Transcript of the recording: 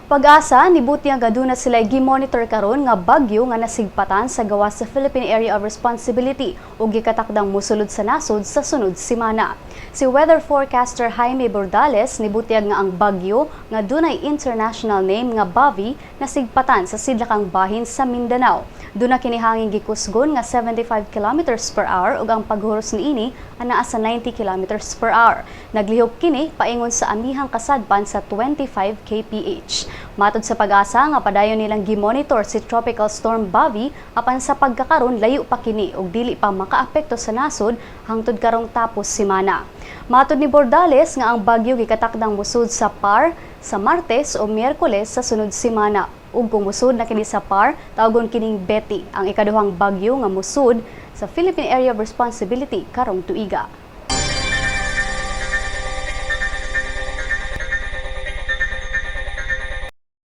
PAGASA nibutyag nga aduna sila gi-monitor karon nga bagyo nga nasigpatan sa gawas sa Philippine Area of Responsibility ug gikatakdang mosulod sa nasod sa sunod semana. Si weather forecaster Jaime Bordales nibutyag nga ang bagyo nga dunay international name nga Bavi nasigpatan sa sidlakang bahin sa Mindanao. Duna kini hangin gikusgon nga 75 kilometers per hour ug ang paghuros niini anaa sa 90 kilometers per hour. Naglihok kini paingon sa amihang kasadpan sa 25 kph. Matod sa PAGASA nga padayon nilang gimonitor si Tropical Storm Bavi, apan sa pagkakaron layo pa kini ug dili pa makaapekto sa nasod hangtod karong tapos semana. Matod ni Bordales nga ang bagyo gikatakdang musud sa PAR sa Martes o Miyerkules sa sunod semana. Ug kung musud na kini sa PAR, tawgon kining Betty, ang ikaduhang bagyo nga musud sa Philippine Area of Responsibility karong tuiga.